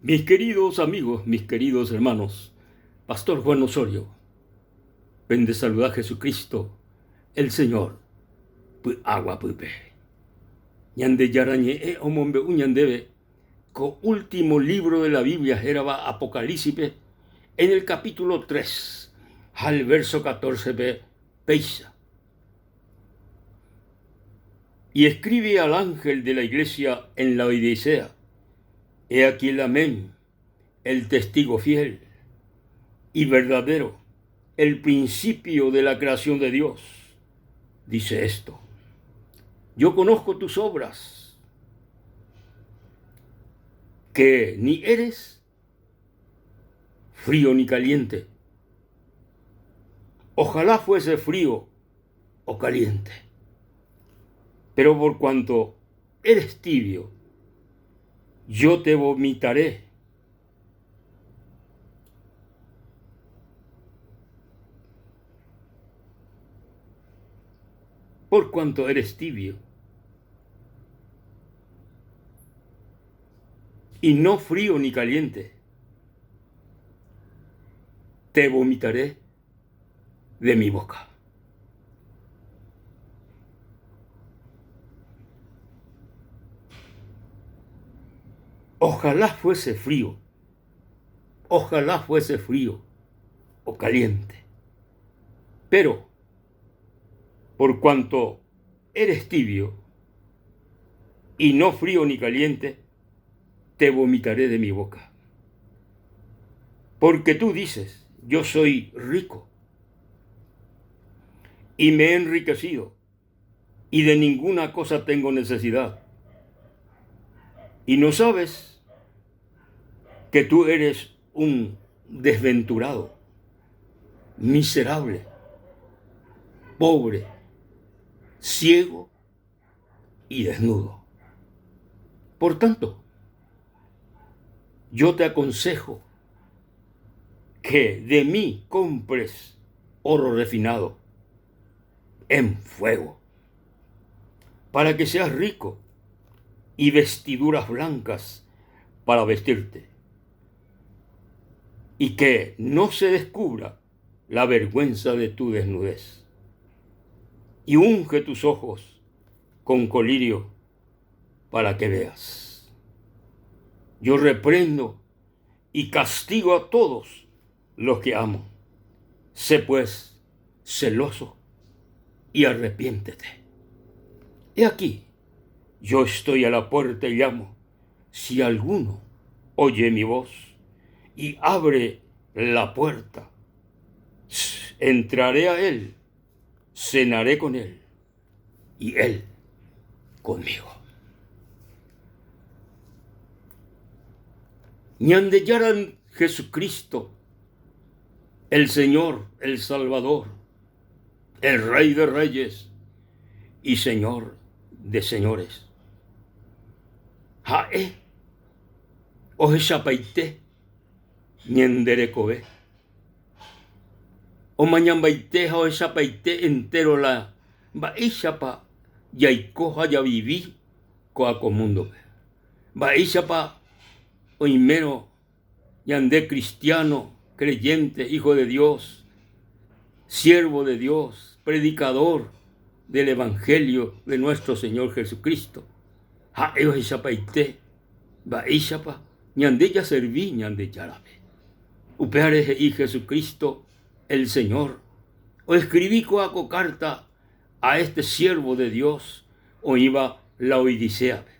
Mis queridos amigos, mis queridos hermanos, Pastor Juan Osorio, pendesaluda Jesucristo, el Señor, py'aguapýpe. Ñandejára Ñe'ẽ omombe'u ñandéve ko último libro de la Biblia hérava Apocalípsipe, en el capítulo 3 ha el verso 14-pe péicha. Y escribe al ángel de la iglesia en Laodicea, He aquí el Amén, el testigo fiel y verdadero, el principio de la creación de Dios. Dice esto, yo conozco tus obras, que ni eres frío ni caliente. Ojalá fuese frío o caliente. Pero por cuanto eres tibio, yo te vomitaré. Por cuanto eres tibio y no frío ni caliente, te vomitaré de mi boca. Ojalá fuese frío, ojalá fuese frío o caliente. Pero, por cuanto eres tibio y no frío ni caliente, te vomitaré de mi boca. Porque tú dices, yo soy rico y me he enriquecido y de ninguna cosa tengo necesidad. Y no sabes que tú eres un desventurado, miserable, pobre, ciego y desnudo. Por tanto, yo te aconsejo que de mí compres oro refinado en fuego, para que seas rico y vestiduras blancas para vestirte, y que no se descubra la vergüenza de tu desnudez. Y unge tus ojos con colirio para que veas. Yo reprendo y castigo a todos los que amo. Sé pues celoso y arrepiéntete. He aquí, yo estoy a la puerta y llamo. Si alguno oye mi voz y abre la puerta, entraré a él, cenaré con él y él conmigo. Ñandejára Jesucristo, el Señor, el Salvador, el Rey de Reyes y Señor de Señores. Ha'e ohechapaite ñande rekove. Omañambaite ha ohechapaite entéro la mba'éichapa jaiko ha javivi ko'a ko múndope. Mba'éichapa oimérõ ñande cristiano, creyente, hijo de Dios, siervo de Dios, predicador del Evangelio de nuestro Señor Jesucristo. Ha'e ohechapaite mba'éichapa ñande jaservi Ñandejárape. Upévare he'i Jesucristo el Señor, oescribi kóa ko carta a este siervo de Dios oĩva Laodicea-pe.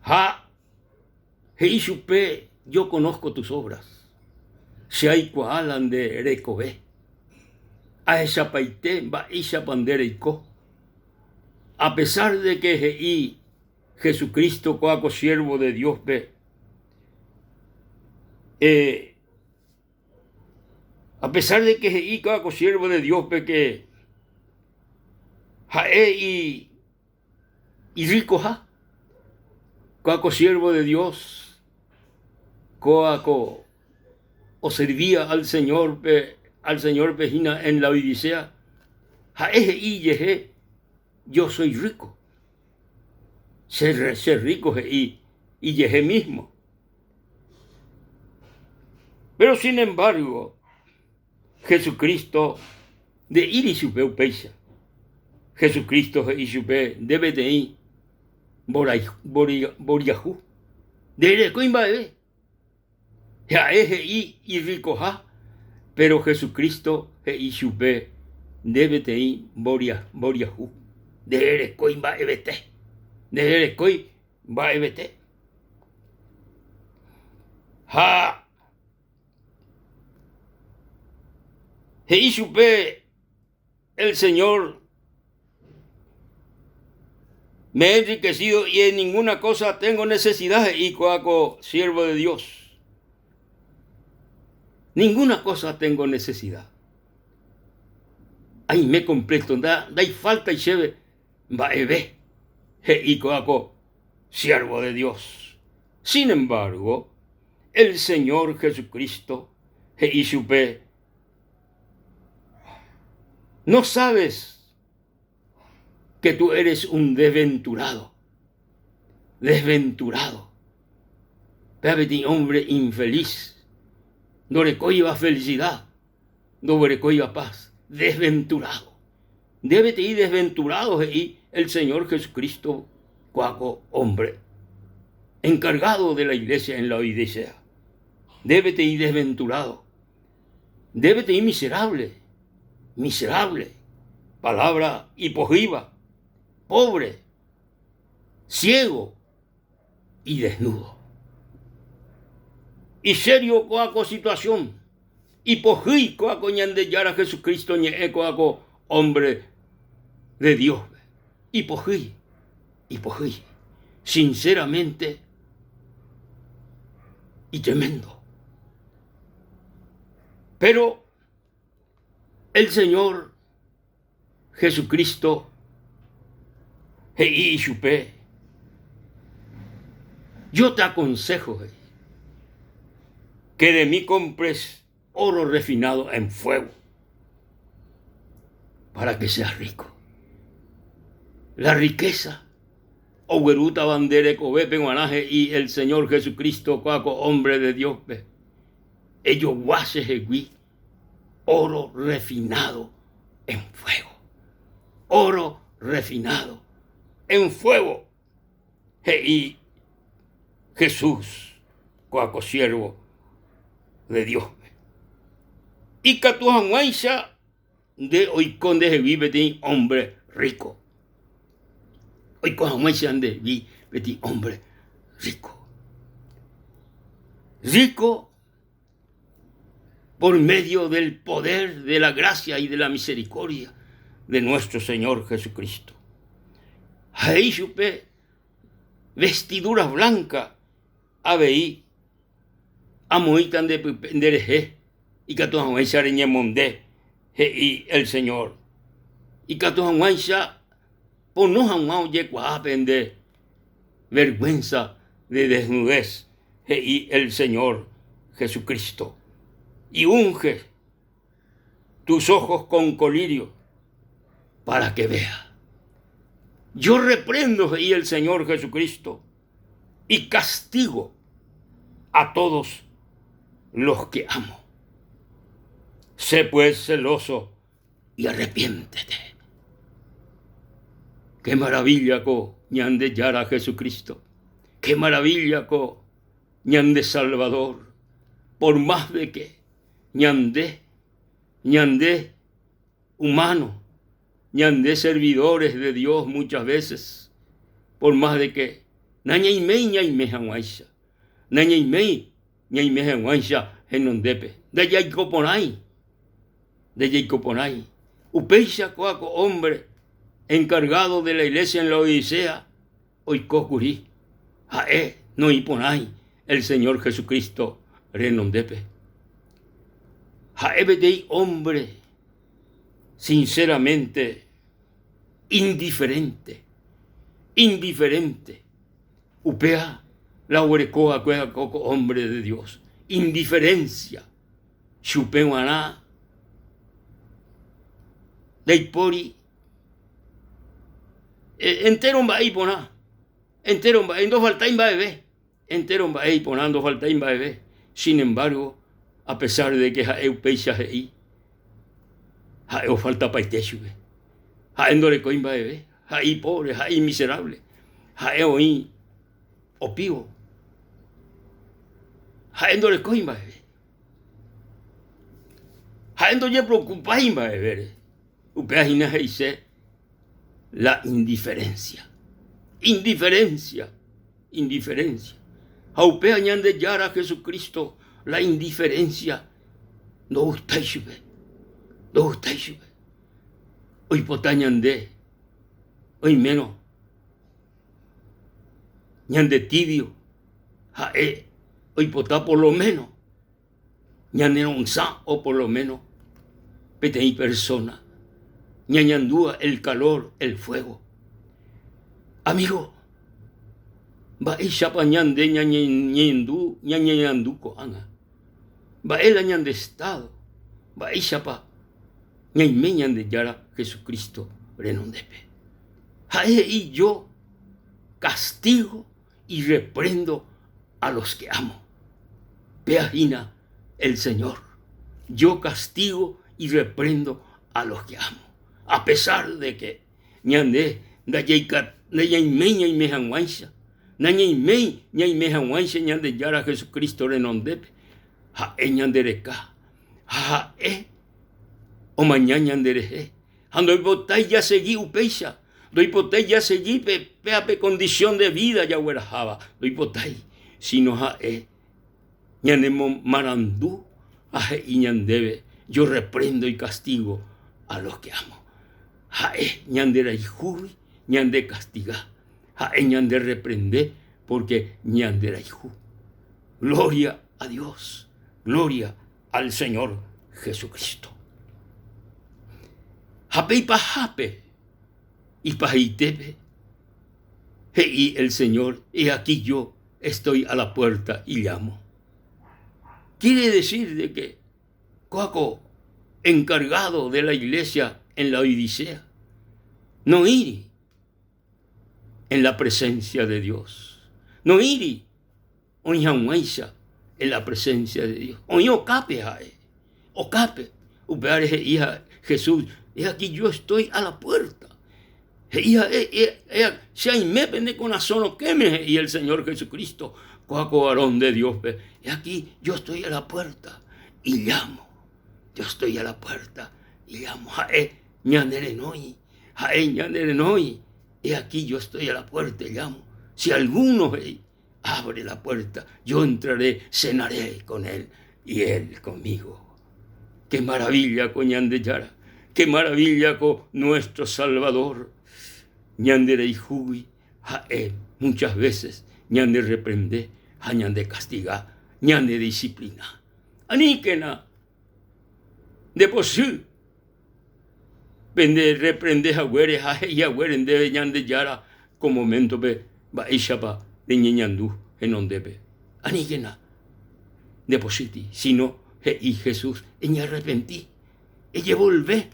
Ha he'i chupe, Yo conozco tus obras, che aikuaa la nde rekove, ahechapaite mba'éichapa nde reiko. A pesar de que he'i Jesucristo kóa ko siervo de Dios-pe, eh, a pesar de que he'i kóa ko siervo de Dios-pe que ha'e i irrikoha, kóa ko siervo de Dios, kóa ko oservía al Señor-pe, al Señor-pe hína en Laodicea, ha'e he'i ijehe, yo soy rico, che, che rico he'i. ijehe mismo. Pero sin embargo, Jesucristo nde'íri chupe upéicha. Jesucristo he'i chupe nde peteĩ mboriahu, nderekói mba'eve. Ha'e he'i irrikoha, péro Jesucristo he'i chupe nde peteĩ mboriahu, nderekói mba'evete, nderekói mba'evete. Ha he'i chupe el Señor, me he enriquecido y en ninguna cosa tengo necesidad, he'i kóa ko siervo de Dios. Ninguna cosa tengo necesidad. Aime completo, ndaifáltai chéve mba'eve, he'i kóa ko siervo de Dios. Sin embargo, el Señor Jesucristo he'i chupe, No sabes que tú eres un desventurado, desventurado. Péva peteĩ hombre infeliz, ndorekóiva felicidad, ndoguerekóiva paz, desventurado. Nde peteĩ desventurado he'i el Señor Jesucristo kua ko hombre encargado de la iglesia en Laodicea. Nde peteĩ desventurado. Nde peteĩ miserable, miserable, palabra ipohýiva, pobre, ciego y desnudo. Isério kóa ko situación, ipohýi kóa ko Ñandejára Jesucristo ñe'ẽ kóa ko hombre de Dios-pe. Ipohýi, ipohýi. Sinceramente, y tremendo. Pero el Señor Jesucristo he'i ichupe, Yo te aconsejo, he'i, que de mí compres oro refinado en fuego, para que seas rico. La riqueza oguerútava nde rekovépe g̃uarã he'i el Señor Jesucristo kóa ko hombre de Dios-pe, Ejogua chehegui oro refinado en fuego. Oro refinado en fuego, he'i Jesús kóa ko siervo de Dios-pe. Ikatu hag̃uáicha nde oiko ndehegui peteĩ hombre rico. Oiko hag̃uáicha ndehegui peteĩ hombre rico. Rico por medio del poder de la gracia y de la misericordia de nuestro Señor Jesucristo. Ha he'i chupe vestiduras blancas avei amoĩta nde pype nde rehe ikatu hag̃uáicha reñemonde, he'i el Señor. Ikatu hag̃uáicha pono hag̃ua ojekuaa pende vergüenza de desnudez, he'i el Señor Jesucristo. Y unge tus ojos con colirio para que vea. Yo reprendo, he'i el Señor Jesucristo, y castigo a todos los que amo. Sé pues celoso y arrepiéntete. Qué maravilla ko Ñandejára Jesucristo. Qué maravilla ko ñande Salvador. Por más de que ñande, ñande humano, ñande servidores de Dios muchas veces, por más de que nañaiméi ñaime hag̃uáicha, nañaiméi ñaime hag̃uáicha henondépe, ndajaikoporãi, ndajaikoporãi. Upéicha kóa ko hombre encargado de la iglesia en Laodicea oiko kuri, ha'e noĩporãi el Señor Jesucristo renondépe. Ha'e peteĩ hombre sinceramente indiferente, indiferente. Upéva la oguereko va'ekue ko hombre de Dios, indiferencia. Chupe g̃uarã ndaipóri entéro mba'e iporã, entéro mba'e, ndofaltái mba'eve. entéro mba'e iporã ndofaltái mba'eve. Sin embargo, a pesar de que ha'e upéicha he'i, ha'e ofaltapaite chupe. Ha'e ndorekói mba'eve, ha'e ipobre, ha'e imiserable, ha'e oĩ opívo. Ha'e ndorekói mba'eve. Ha'e ndojepreokupái mba'evére. Upéva hína he'ise la indiferencia. Indiferencia, indiferencia. Ha upéva Ñandejára Jesucristo la indiferencia ndogustái chupe, ndogustái chupe. Oipota ñande oimérõ ñande tibio, ha'e oipota por lo menos ñanero'ysã o por lo menos peteĩ persona ñañandúva el calor, el fuego. Amigo, mba'éichapa ñande ñañeñandu ñañeñandu ko'ág̃a? Mba'e la ñande estado? Mba'éichapa ñaime Ñandejára Jesucristo renondépe? Ha'e he'i yo castigo y reprendo a los que amo. Péa hína el Señor. Yo castigo y reprendo a los que amo. A pesar de que ñande ndajaika ndañaiméi ñaime hag̃uáicha, nañaiméi ñaime hag̃uáicha Ñandejára Jesucristo renondépe, ha'e ñandereka ha ha'e omaña ñanderehe Ha ndoipotái jasegi upéicha, ndoipotái jasegi pe péa pe condición de vida jagueraháva, ndoipotái, sino ha'e ñanemomarandu ha he'i ñandéve, yo reprendo y castigo a los que amo. Ha'e ñanderayhúgui ñandekastiga, ha'e ñanderreprende porque ñanderayhu. Gloria a Dios, gloria al Señor Jesucristo. Ha pe ipahápe, ipahaitépe, he'i el Señor, he aquí yo estoy a la puerta y llamo. Quiere decir de que Coaco, encargado de la iglesia en la Odisea, noĩri en la presencia de Dios. Noĩri oĩ hag̃uáicha en la presencia de Dios. Oĩ okápe ha'e, okápe. Upévare he'i Jesús, he aquí yo estoy a la puerta. He'i ha'e, che aime pene korasõ rokẽme, he'i el Señor Jesucristo, kóa ko varón de Dios-pe. He aquí yo estoy a la puerta y llamo. Yo estoy a la puerta y llamo. Ha'e ñanerenói, ha'e ñanerenói. He aquí yo estoy a la puerta y llamo. Si alguno he'i, abre la puerta, yo entraré, cenaré con él y él conmigo. Qué maravilla ko Ñandejára, qué maravilla ko nuestro Salvador. Ñanderayhúgui ha'e muchas veces ñanderreprende ha ñandekastiga, ñandedisciplina. Aníkena ndepochy pende reprende haguére ha he'i haguére ndéve Ñandejára ko moméntope mba'éichapa reñeñandu henondépe. Aníkena ndepochýti, síno he'i Jesús, eñearrepenti, ejevolve,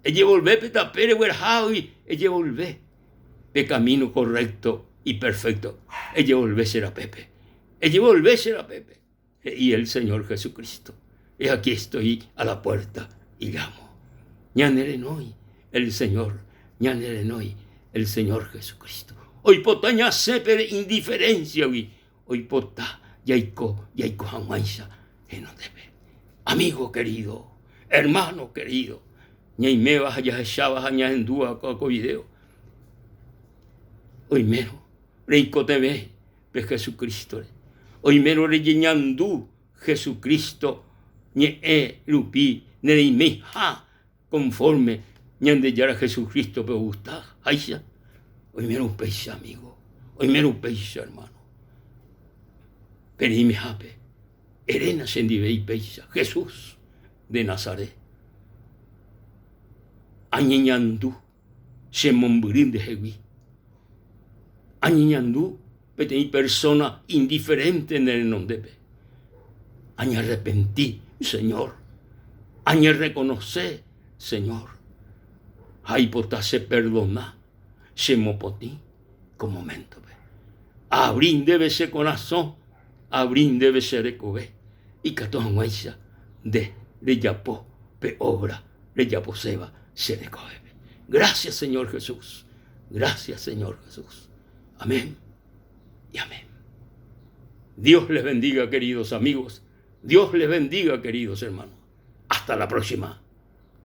ejevolve pe tape reguerahágui, ejevolve pe camino correcto y perfecto, ejevolve che rapépe, ejevolve che rapépe. He'i el Señor Jesucristo, He aquí estoy a la puerta y llamo. Ñanerenói el Señor, ñanerenói el Señor Jesucristo. Oipota ñasẽ pe indiferencia-gui, oipota jaiko jaiko hag̃uáicha henondépe. Amigo querido, hermano querido, ñaiméva ha jahecháva ha ñahendúva ko video, oimérõ reikotevẽ pe Jesucristo-re. Oimérõ rejeñandu Jesucristo ñe'ẽ rupi nereimeiha conforme Ñandejára Jesucristo-pe ogusta háicha, oimérõ upéicha amigo, oimérõ upéicha hermano, pe reimehápe eréna chendive ipéicha, Jesús de Nazaret, añeñandu chemombyry ndehegui. Añeñandu peteĩ persóna indiferénte ne renondépe. Añarrepenti, Señor. Añerrekonose, Señor. Ha aipota cheperdona, chemopotĩ ko moméntope. Aavri ndéve che korasõ, aavri ndéve che rekove, ikatu hag̃uáicha nde rejapo pe óbra rejaposéva che rekovépe. Gracias Señor Jesús, gracias Señor Jesús. Amén y amén. Dios les bendiga, queridos amigos. Dios les bendiga, queridos hermanos. Hasta la próxima.